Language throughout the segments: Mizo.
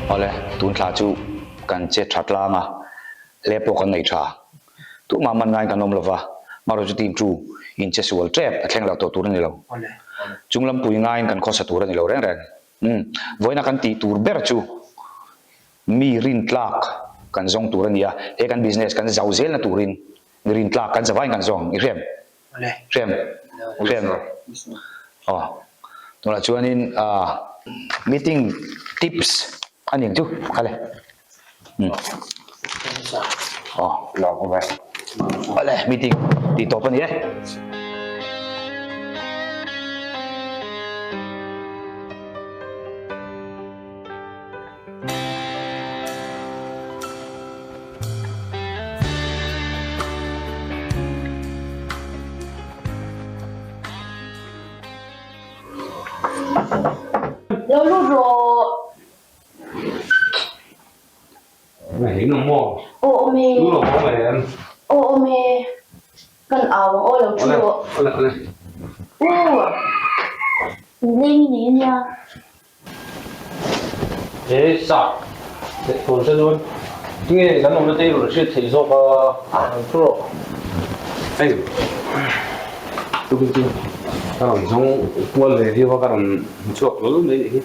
Awle, tun thla chu kan che tha tlang a, hle pawh kan nei tha. Tumah man ngaiin kan awm lova, marawh chu team chu in che sual tep a thleng loh tawh tur a ni lo. Chung lam pui ngaiin kan khawsa tur a ni lo reng reng. Umm, vawiina kan tih tur ber chu mi rintlak kan zawng tur a ni a, he kan business kan zau zelna turin mi rintlak kan zavaiin kan zawng, i hriam? Hriam? Hriam? Aw, tunah chuanin meeting tips a ni ang chu, khale. Umm, aw, awle meeting tih tawp a ni e. Lo lut rawh. Aw awm e. Aw awm e. Kan au ang aw lo thu rawh. Aw. Leng i nei ania. He sa leh tur che chuan tinge kan awmna te i rawn hriat theih zawk a an thu rawh. Hei tukin chu ka rawn zawng kual ve viau a ka rawn hmu chhuak hlawl mai nih hi.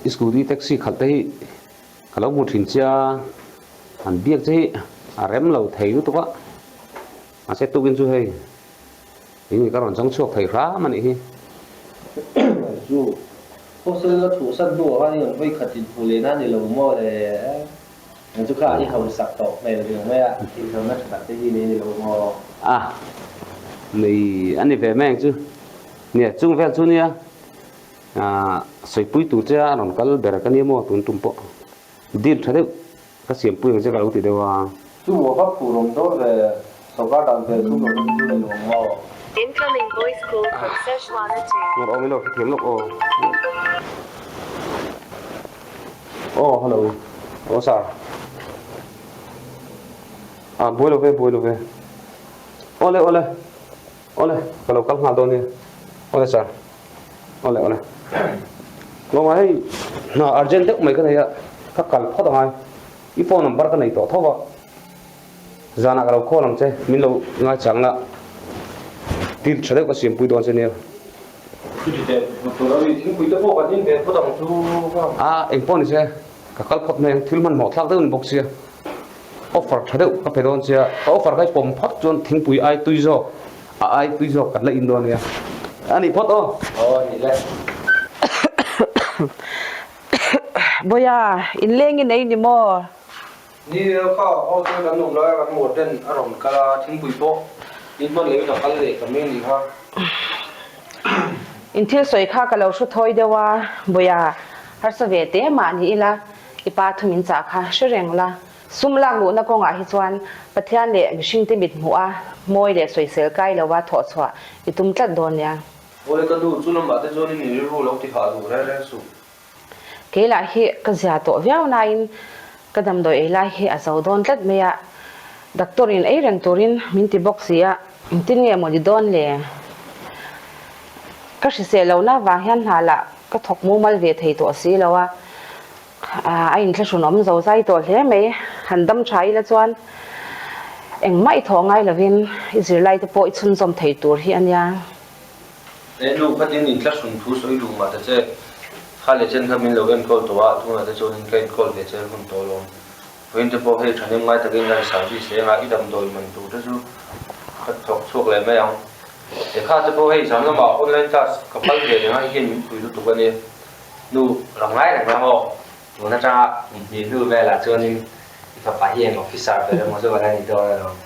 I scooty taxi khalh te hi ka lo hmu thin che a, an biak che hi a rem lo thei lutuk a, mahse tukin chu hei Eng nge ka rawn chang chhuak thei hram a nih hi. Chu hostel a chhuhsan hnuah khan i rawn hawi khat in hmu lehna a ni lo maw le? Eng chu kha i hausak tawh hmel riau mai a, inhawrna tha tak te hi nei a ni lo maw? A, nei a ni ve mai ang chu. Nia, chung vel chu nia sawipui tur che a rawn kal ber ka nia maw tun tum pawh deal tha deuh Ka siampui ang che ka lo ti deuh a. Chu maw va phur awm dawn ve, sawrkar dan vel thum lo chu nei lo ang maw? Incoming voice call from Szechuana to. Ngawr awm ilo hrethiam lawk aw. Aw hello aw sir. Ah buai lo ve buai lo ve. Awle awle awle ka lo kal nghal dawn nia. Awle sir. Awle awle. Lawma hei hna urgent deuh mai ka nei a, ka kal phawt angai. I phone number ka nei tawh tho va, zanah ka lo call ang che, min lo ngaichang la, deal tha deuh ka siampui dawn che nia. Chuti teh motor a mi thingpui te pawh kan in ve phawt ang chu ka. A eng pawh ni se, ka kal phawt mai ang, thil hmanhmawh thlak deuh a ni bawk sia, offer tha deuh ka pe dawn sia, ka offer kha i pawm phawt chuan thingpui ai tui zawk. A ai tui zawk kan la in dawn nia. A nih phawt aw. Aw a nih le. Bawia, in leng in ei ni maw? Ni e, kha hotel kan awm lai a kan warden a rawn kal a, thingpui pawh in hman loin a kal leh ta mai a nih kha. In thil sawi kha ka lo hru thawi deuh a, Bawia, harsa ve te mah ni ila i pa thu min chah kha hre reng la. Sum lak luhna kawngah hi chuan Pathian leh mihringte mit hmuh a, mawi leh sawisel kai lova thawh chhuah i tum tlat dawn nia. Awle ka nu, chu lamah te chuan in rilru lo ti hah duh reng reng suh. Kei lah hi ka zia tawh viau nain ka damdawi ei lai hi a zo dawn tlat mai a, doctor in ei reng turin min ti bawk si a, engtin nge maw ni dawn le? Ka hrisel lohna vang hian hna lah ka thawk mumal ve thei tawh si lo a, A inthlahrun awm zo zai tawh hle mai. Han dam tha ila chuan engmah i thawh ngai lovin i zirlai te pawh i chhunzawm thei tur hi a nia. He nu khatin inthlahrun thu sawi duh mah ta che, kha leh chen kha min lo enkawl tawh a, tunah te chuanin ka enkawl ve che hun tawh alawm. Vawiin te pawh hei thahnem ngai takin kan service eng a, i damdawi man tur te chu ka thawk chhuak leh mai ang. Lehkha te pawh hei zan lamah online class ka kal ve reng a, hei hian min pui lutuk a nia. Nu lo ngai reng la maw? Tun atanga kum hnih hnu velah chuanin i fapa hi eng officer ber emaw chu a la ni dawn alawm.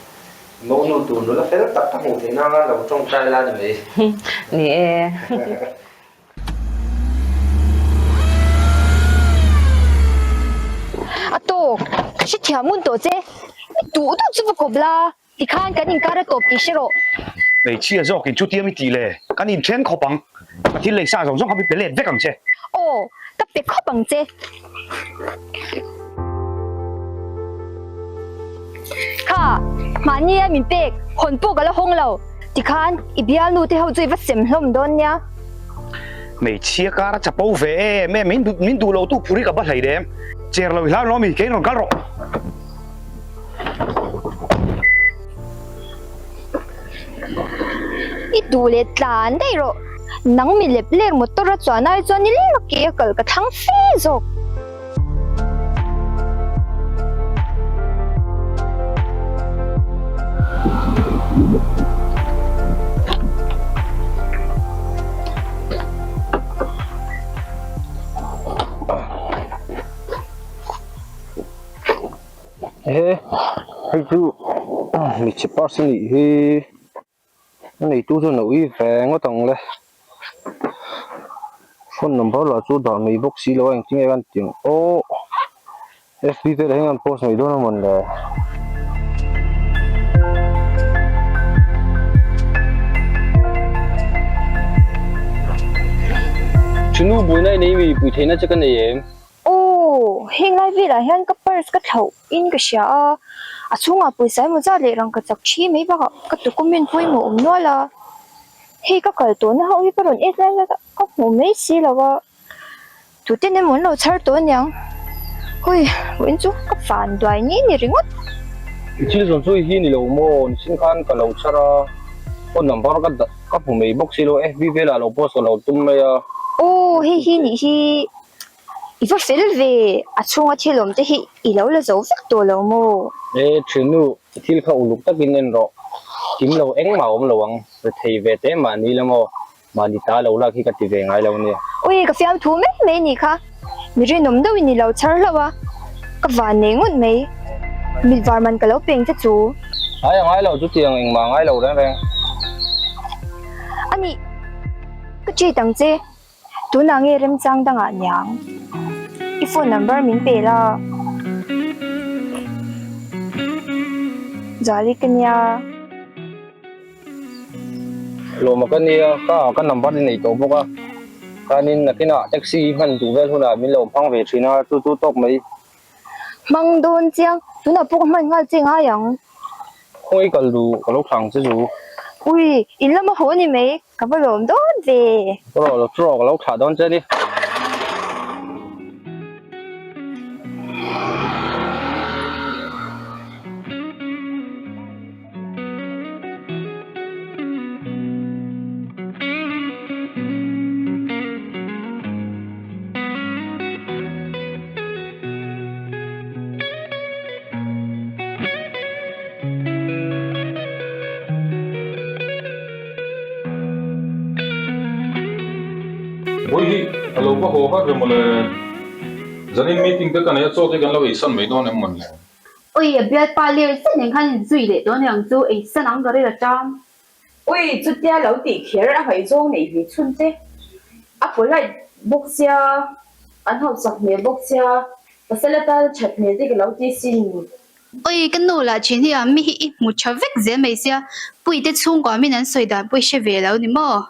Mo nu tur nula fel tak ka hmuh theih nanga lo tawngtai la ni mai. Ni e. A tawk, ka hrethiam ngun tawh che. I duh duh chu va kawp la. Tikhan kan inkar a tawp tih hre rawh. Hmeichhia zawkin chutia mi tih le, kan inthen khawp ang. Ka thil lei sa zawng zawng kha mi pe let vek ang che. Aw, ka pe khawp ang che. Kha, mahni a min pek, hawn pawh ka la hawng lo. Tikhan i bialnu te ho chu i va sem hlawm dawn nia. Hmeichhia kar a chapo ve em em, min duh lo tu phur hi ka ba hlei dem. Cher lo i hlau lo mi, keiin rawn kal rawh. I duh leh tlan daih rawh. Nang mi lep lek motor a chuan ai chuan nileng a ke a kal ka thlang fe zawk. Ehe hei chu hmeichhe purse a nih hi a neitu chuan a ui ve ngawt ang le phone number lah chu dah mai bawk si lo a engtin nge kan tih ang aw fb velah hian an post mai dawn a mawn le. Chunu buaina i nei mi pui theihna che ka nei em? Aw, heng lai velah hian ka purse ka thlauh in ka hria a, a chhungah pawisa emaw zat leh rangka chak thi mai bakah ka document pawimawh awm nual a, hei ka kal tawhna ho hi ka rawn et lai lai ka hmuh mai si lo a, tuten emaw an lo chhar tawh aniang, hawi vawiin chu ka van duai ni ni ringawt. I thil zawn chu hi ni lo maw, nichin khan ka lo chhar a, phone number ka dah ka hmu mai bawk si lo, FB velah lo post ka lo tum mai a. Aw, hei hi nih hi. I va fel ve, a chhunga thil awm te hi i lo la zo vek tawh lo maw? E thiannu, i thil kha uluk takin en rawh. Kim lo engmah a awm lo ang, rethei ve teh mahni la maw? Mahni ta lo lak hi ka ti ve ngai lo nia. Ui, ka fiamthu mai mai nih kha. Mi rinawm deuhin i lo chhar hlauh a, ka van nei ngawt mai. Mit var man ka lo peng che chu. Ngai a ngai lo, chutiang engmah a ngai lo reng reng. A nih, ka treat ang che. Tunah nge remchang dangah niang? I phone number min pe la. Zuali ka nia. Lawma ka nia, ka ka number i nei tawh bawk a. Khanin nakinah taxi i hman duh vel hunah min lo hmang ve thin a, chu chu tawk mai. Hmang dawn chiang, tunah pawh ka hman nghal che ngai ang. Khawi kal duh ka lo thlang che chu. Ui, in lama haw ni mai, ka va lawm dawn ve. Ka rawh lo chu rawh ka lo thlah dawn che a ni. Bawihi, a lo va haw har ve mawle. Zanin meeting te ka nei a, chaw te kan lo eisan mai dawn em mawle. Ui, a bialpa ler zet nen khan in zui leh dawn ang chu, eisan ang ka ril atang. Ui, chutia lo tih kher a ngaihzawng neih ve chhun che. A polite bawk sia, an hausak hmel bawk sia, pasal atan that hmel te ka lo ti sin. Ui, ka nu lah thin hi a, mi hi i hmu tha vek zel mai sia, Puite chhungkua min an sawi dan pawh i hre ve lo ni maw?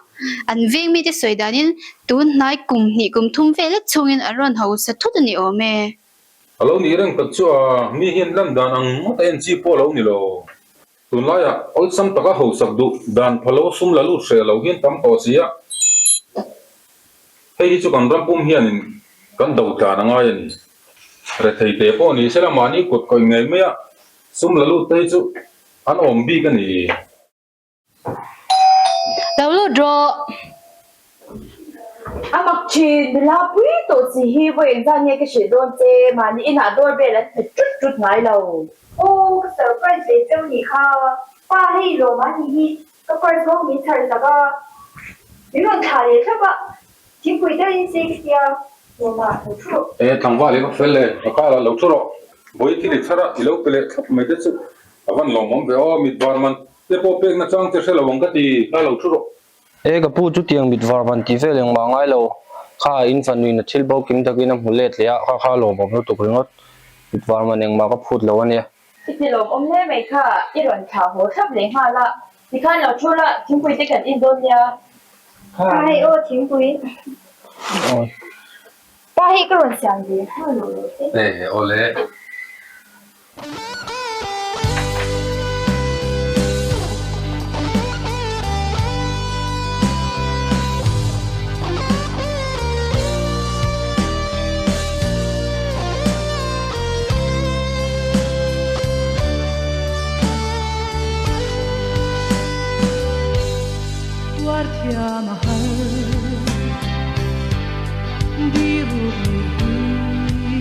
An veng mite sawi danin tun hnai kum hnih kum thum vel lek chhungin an rawn hausa thut a ni awm e. A lo nih reng tak chu a, mi hian lan dan ang ngawt a en chi pawh a lo ni lo. Tunlaiah awlsam taka hausak duh dan phalo sum la lut hreh lo hian tam tawh si a, hei hi chu kan ram pum hianin kan do tlan a ngai a ni. Rethei te pawh ni sela mahni kut kawih ngei mai a, sum la lut te hi chu an awm bik a ni. Lo lut rawh. A mak thin, nula pui tawh si hi vawi engzat nge ka hrilh dawn che, mahni inah doorbell an hmet tut tut ngai lo. Aw ka surprise ve cheu nih kha, pa hei lawm a nih hi, ka purse ho min chhar sak a, min rawn thlah leh thlap a, thingpui deuhin se ka tia, lawmah lo thu rawh. E tlangval i va fel e, ka kar ah lo thu rawh. Vawi thil i chhar a, i lo pe leh thlap mai te chu a van lawmawm ve aw, mit var man te pawh pek na chang che hre lo ang ka ti, ka lo thu rawh. E ka pu chutiang mit var van tih vel engmah ngai lo, kha in fanuin a thil bo kim takin a hmu let leh a, kha kha lawmawm lutuk ringawt, mit var man engmah ka phut lo a nia. I ti lawmawm hle mai kha, i rawn thlah haw thlap leh nghal a, tikhan lo thu la, thingpui te kan in dawn nia. Kha hei aw thingpui. Pa hei ka rawn siam ve nghal lo lo te. E awle. Tuar thiam a har Di ruk nei hi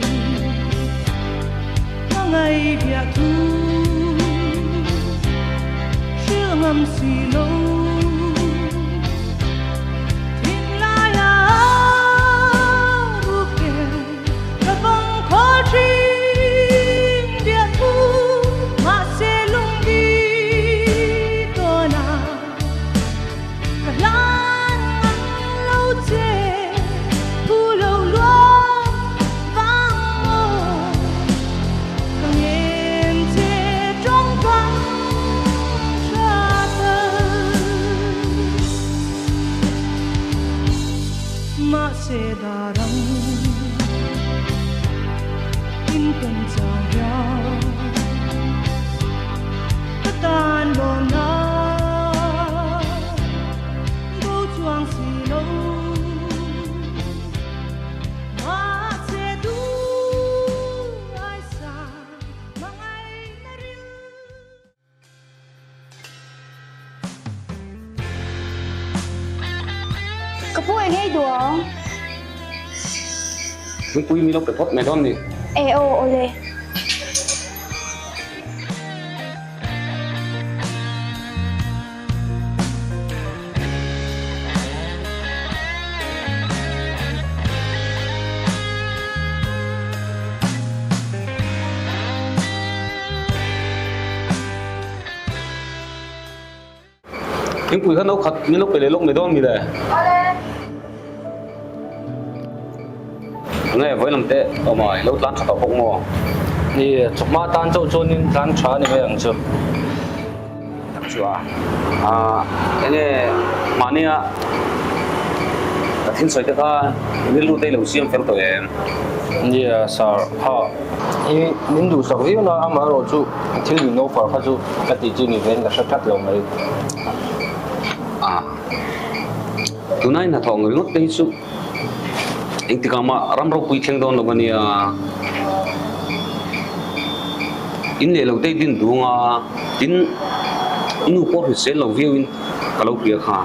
Hmangaih biah thu Hrilh ngam si lo Thinlai a ruk tel Ka vang khawl thin biah thu Mahse lungdi tawn a Ka hlan ngang lo che Thu lo luang vang maw Ka ngen che tawngkam tha tal Mahse darang in tawn chang hian Ka tan lawmna bo chuang si lo Mahse duh ai sa hmangaihna ril. Ka pu eng hei duh ang? Thingpui min lo pe phawt mai dawn ni. E aw awle. Thingpui kha no khat min lo pe leh lawk mai dawn mi le? Awle. Nge vawi lam te awm a, i lo tlan tha tawh bawk maw? Ni, chawhma tan chauh chuanin tlan tha a ni mai ang chu. Tak chu a, ah enge mahnia ka thil sawi te kha rilru te i lo siam fel tawh em? Nia sir, kha i min duhsak viau na amaherawh chu thil min offer kha chu ka tih chi ni vein ka hre tlat lo mai. Ah, tunai hnathawh ang ringawt te hi chu Engtikah mah ram ropui thleng dawn lo a nia. In leh lo te din dung a, tin i nu pawh hrisel lo viau in ka lo hria kha.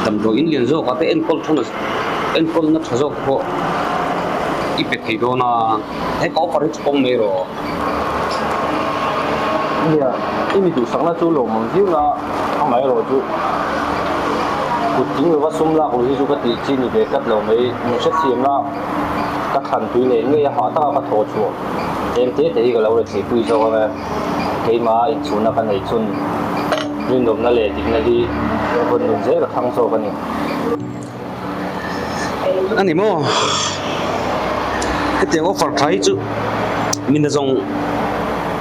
Damdawi in lian zawk ah te enkawl thana enkawl na tha zawk te pawh i pe thei dawn a, he ka offer hi chu pawm mai rawh. Nia, i mi duhsakna chu lawmawm viau na amaherawh chu kut tling lova sum lak lui hi chu ka tih chi ni ve tlat lo mai. Min hrethiam a, ka thlan tui leh ngei a hah taka ka thawh chhuah tlem te te hi ka lo rethei pui zawk ang e. Keimah inchhunna ka neih chhun rinawmna leh dikna hi vawn nun zel ka thlang zawk a ni. A ni maw? Hetiang offer tha hi chu mi na zawng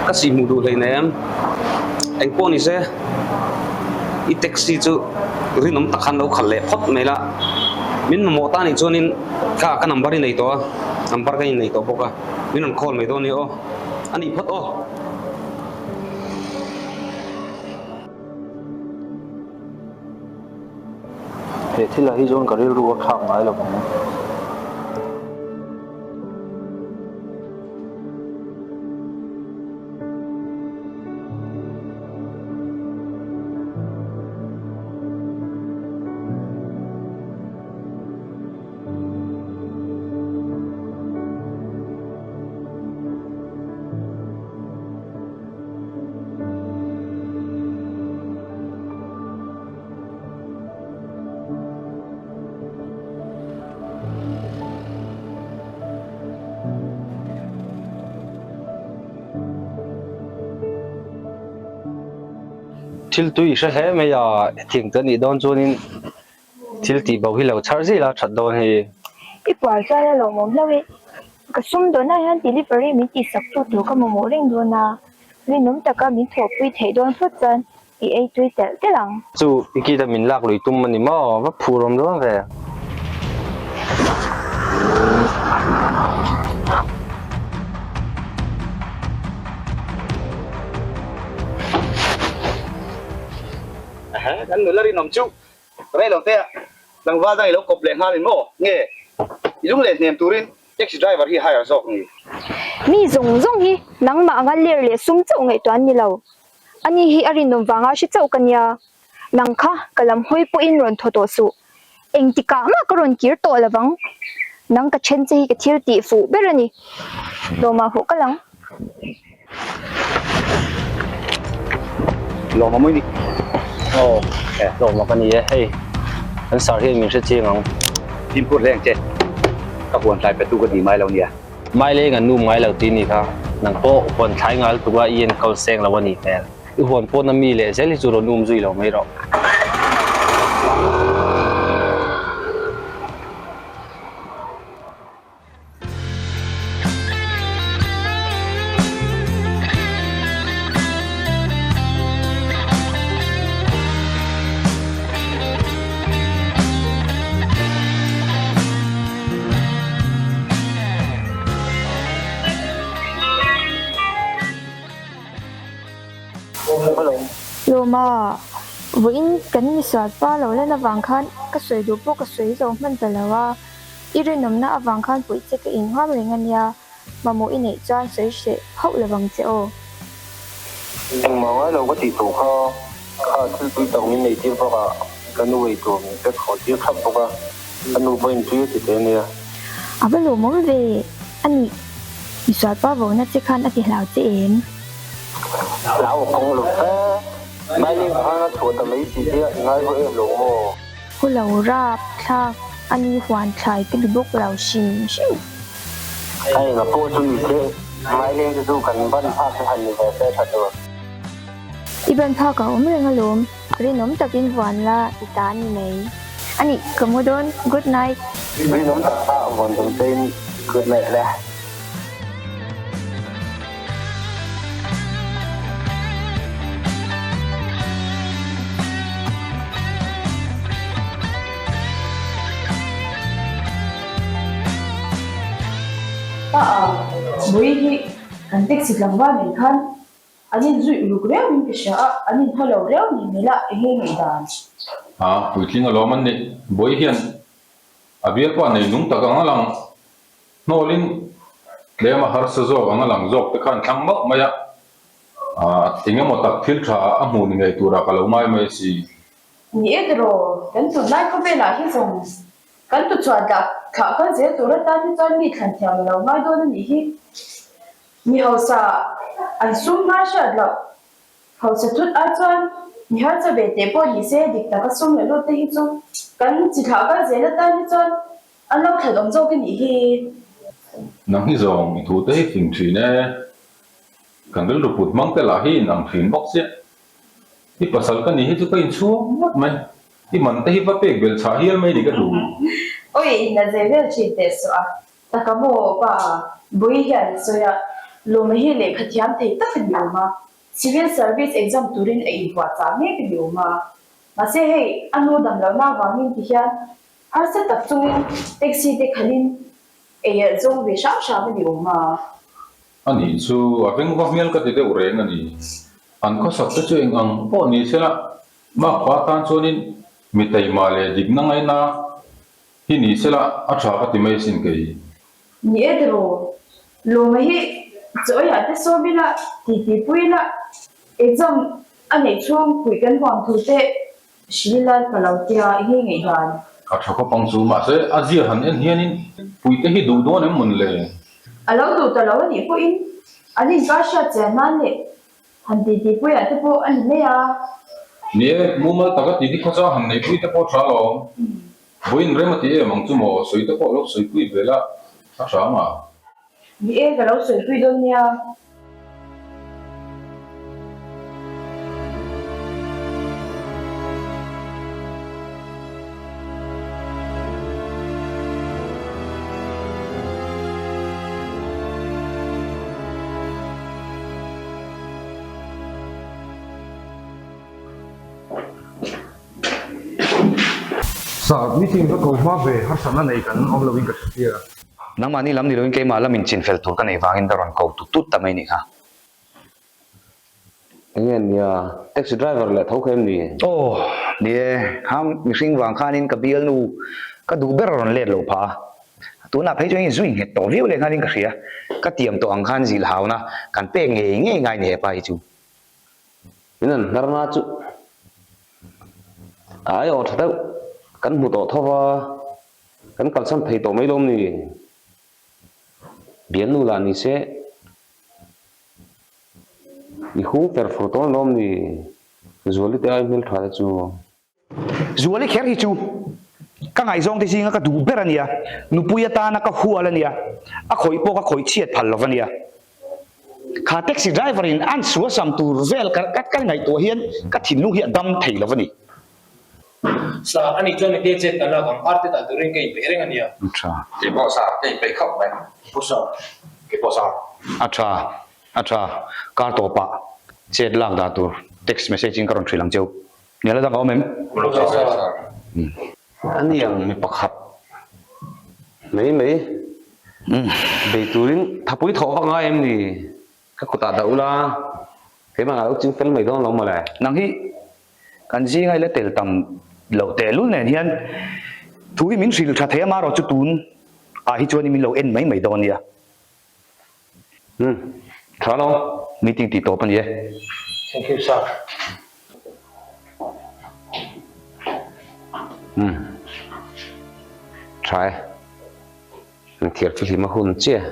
ka sih hmuh duh hleinem. Engpawh ni se, i taxi chu rinawm tak khan lo khalh leh phawt mai la. Min mamawh ta nih chuanin kha ka number i nei tawh a, number ka innei tawh bawk a, min rawn call mai dawn nia aw. A nih phawt aw. He thil ah hi chuan ka rilru a thlak ngai lo ang. Thil tui i hre hle mai a, hetiang te anih dawn chuanin thil tih bo hi lo chhar zel a that dawn hei. I pual chuan a lawmawm hlauh e. Ka sum dawnah hian delivery min tihsak tu tur ka mamawh reng dawn a, rinawm taka min thawhpui theih dawn phawt chuan i ei tui telh telh ang. Chu i kid a min lak lui tum a ni maw? Va phur awm dawn ve. Ehe, kan nula rinawm chu rei lo te a, tlangval dang i lo kawp leh nghal in maw? Nge, i lung leh hnem turin taxi driver hi hire zawk ni? Mi zawng zawng hi nangmah anga ler leh sum chauh ngaihtuah an ni lo. Ani hi a rinawm vanga hre chauh ka nia. Nang kha ka lam hawi pawhin rawn thaw tawh suh. Engtikah mah ka rawn kir tawh lovang. Nang ka then che hi ka thil tih fuh ber a ni. Lawmah huh ka lang. Lawma mawi ni. Aw, lawma ka ni e. Hei, kan sar hian min hre chiang ang. Fimkhur hle ang che. Ka huan tlai petu ka ti mai lo nia. Mai leng an num ngai lo tih ni kha. Nang pawh huan thlai ngal tura i enkawl seng lo a nih hmel. I huan pawna mi leh zel hi chu rawn um zui lo mai rawh. Lawma, vawiin kan misual pa lo lan avang khan ka sawi duh pawh ka sawi zo hman ta lo a, i rinawmna avang khan puih che ka inhuam reng a nia, mamawh i neih chuan sawi hreh hauh lo vang che aw. Engmah ngai lo ka tih tawh kha, kha thil tui tak min nei tir bakah ka nu ei tur min pek haw tir thlap bawk a, ka nu pawhin tui a ti teh ania. A va lawmawm ve a nih, misual pa vona che khan a ti hlau che em? Hlau a kawng lo fe, mai leng khan a chhuah ta mai si che a, i ngai vawh em lo maw? Hu lo rap thlak a ni huan thlai ka ni bawk lo hrim hrim. A enga pawh chu ni se, Maileng te chu kan ban phak te han ni ve se tha tur. I ban phak a awm reng alawm, rinawm takin vuan la i ta ni mai. A nih, ka mu dawn, good night. Rinawm tak kha vuan tum chein good night le. Pa a, Bawi hi kan taxi tlangval nen khan an inzui uluk riau in ka hria a, an inhaw lo riau ni hmel a, enge ngaihdan? A, puitling alawm an nih. Bawi hian a bialpa nei nung tak ang a lang. Hnawlin tlem a harsa zawk ang a lang zawk te khan thlang mauh mai a, eng emaw tak thil tha a hmuh ni ngei turah ka lo ngai mai si. Ni e tiraw, kan tunlai khawvelah hi zawng kan tuchhuah dah thlah kal zel tur atan hi chuan mi thlan thiam a lo ngai dawn a nih hi. Mi hausa an sum hma hriat loh Hausa thut ai chuan mi harsa ve teh pawh ni se dik taka sum leh lut te hi chu kan chi thlah kal zel atan hi chuan an lo thlan awm zawk i nih hi. Nang hi zawng i thu te hi fing thin e. Kan rilru put hmang te lah hi in ang thin bawk chiah. I pasal ka nih hi chu ka inchhuang ngawt mai. I man te hi va pek belh chhah hial mai ni ka duh. Awi in la zei vel thin teh suh a. Taka maw pa Bawi hian sawi a, Lawma hi lehkha thiam thei tak a ni awm a, Civil Service exam turin a inbuatchah mek a ni awm a. Mahse hei a nu dam lohna avangin ti hian harsa tak chungin taxi te khalin ei alh zawng ve hram hram a ni awm a. A nih chu a vengva hmel ka ti deuh reng a ni. An khawsak te chu eng ang pawh ni sela, Makpa tan chuanin mi taima leh dikna ngaina Hi ni sela a tha ka ti mai asin kei. Ni e tiraw, Lawma hi chawiah te sawm ila, titi pui ila, exam a neih chhung puih kan huam thu te hrilh ila ka lo tia i nge ngaihdan. A tha khawp ang chu, mahse a zia han en hianin puih te hi duh dawn em mawn le? A lo duh ta lo a nih pawhin an inkar hriat chian nan leh Han titi puiah te pawh a ni mai a. Ni e, mumal taka titi khawchang han neihpui te pawh tha alawm. Vawiin rem a ti em ang chu maw, sawi te pawh lo sawipui ve la a tha ang a. Ni e, ka lo sawipui dawn nia. Sir, meeting ka ko hma ve, harsatna nei kan awm loin ka hre sia. Nangmahni lam ni loin keimah lamin chinfel tur ka nei vangin ka rawn ko tut tut ta mai nih kha. Enge nia, taxi driver leh tho kha em ni? Aw, ni e, kha mihring vang khanin ka bialnu ka duh ber a rawn let lo phah a, tunah phei chuan zui nghet tawh viau leh nghalin ka hria, ka tiam tawh ang khan zilhauna kan pek ngei ngei ngai ni hepa hi chu. In an hnar na chu. Ai aw tha deuh, kan hmu tawh tho va, kan kalsan thei tawh mai lawm ni? Bialnu lah ni se, i hung fer fur tawn lawm ni? Zuali te ai hmeltha te chu. Zuali kher hi chu ka ngaihzawng te zinga ka duh ber a nia, nupui atana ka hual a nia, a khawih pawh ka khawih chhiat phal lo a nia. Kha taxi driver in an suasam tur vel ka ka ngaihtuah hian ka thinlung hi a dam thei lo a ni. Sa a nih chuan enge chet kan lak ang, arte dah turin ka inpeih reng a nia. A tha. Kei pawh sa ka inpeih khawp mai. Pu sa. Kei pawh sa. A tha. A tha. Kar tawpah chet lak dah tur text message in ka rawn hrilh ang cheu. Nela dang a awm em? Ani ang mi pakhat mai mai bei turin thapui thawh vak ngai em ni? Ka kutah dah ula, keimah ngah lo ching fel mai dawn lo mawle. Nang hi kan zinga ila tel tam loh tehlul nen hian thu hi min hrilh tha thei a, marawh chu tun ah hi chuan min lo en mai mai dawn nia. Umm, tha lo. Meeting tih tawp a ni e. Thank you sir. Umm, tha e. An thiar fihlim a hun chiah.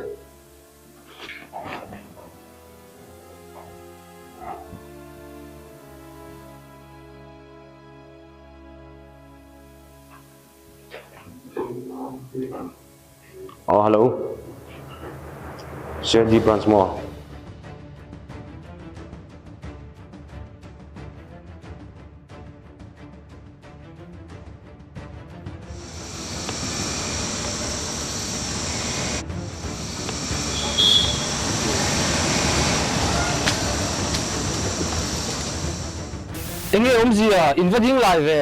Aw hello CID branch maw? Enge awmzia in va ding lai ve?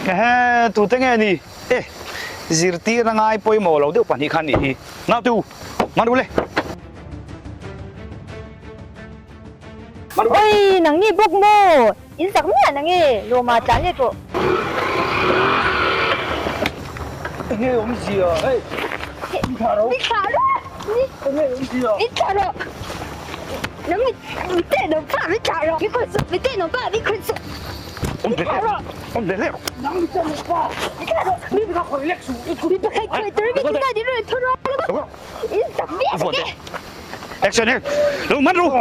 Ehe, tute nge ni? E, zirtirna ngai pawimawh lo deuh pahnih kha a nih hi. Nautu, man ru le. Oi, nang ni bawk maw? In zak miah na nge? Lawma tlan let rawh. Enge awmzia? Hei, min thlah rawh. Min thlah rawh. Enge awmzia? Min thlah rawh. Nang mi mi tenawm pa min thlah rawh. Min khawih suh, mi tenawm pa min khawih suh. Awm hle hle, awm hle hle rawh. Nang mi tenawm pa. Min thlah rawh. Mi kha khawih lek suh. Mi pakhat khawih tur mi tunah din rawn thu rawh. In zak miah na nge? Action here. Lo man ru.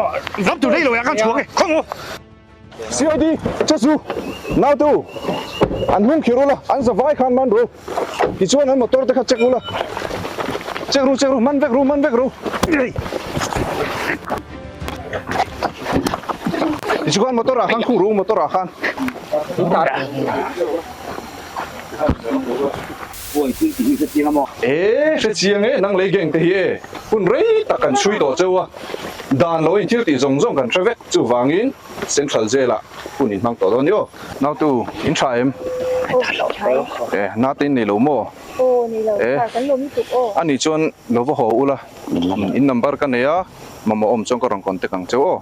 Ram tur rei lo ya kan chhuak e. Khawng u. CID, che chu, naute u, an hnung khir ula, an zavai khan man ru. Tichuan an motor te kha check ula. Check ru, check ru, man vek ru, man vek ru. Tichuan motor ah khan khung ru, motor ah khan. E, hre chiang e, nang lei gang te hi e, hun rei tak kan chhui tawh cheu a, dan lo in thil tih zawng zawng kan hre vek, chuvangin Central Jail ah hun in hmang tawh dawn ni aw. Nautu, in tha em? E, nate in nei lo maw? E, ani chuan lo va haw ula, in number ka nei a, mamawh awm chuan ka rawn contact ang cheu aw.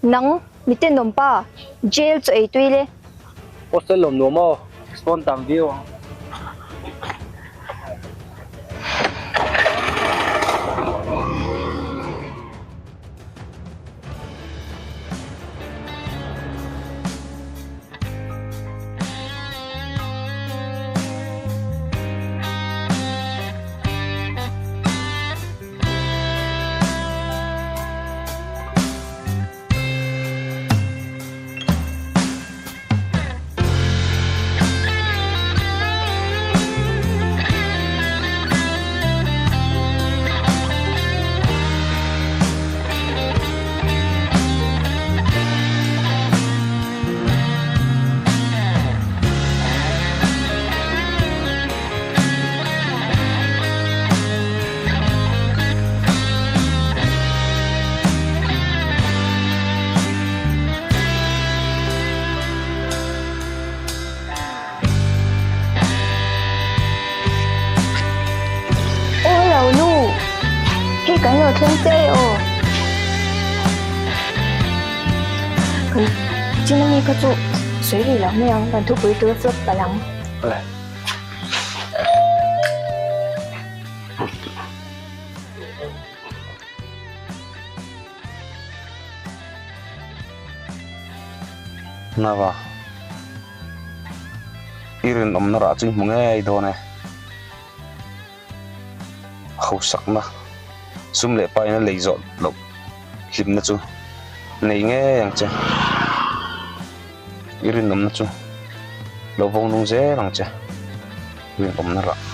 Nang, mi tenawm pa, jail chu ei tui le. Hostel lawm nuam aw, spawn tam viau ang. Aw lo nu, hei kan lo thleng che e aw. Kan chin ami kha chu sawi rih lo mai ang, kan thupui tur flop palh ang. Nava, i rinawmna rah chu i hmu ngei dawn e. Hausakna, sum leh paina lei zawh loh hlimna chu nei ngei ang che. I rinawmna chu lo vawng nung zel ang che. Rinawmna rah.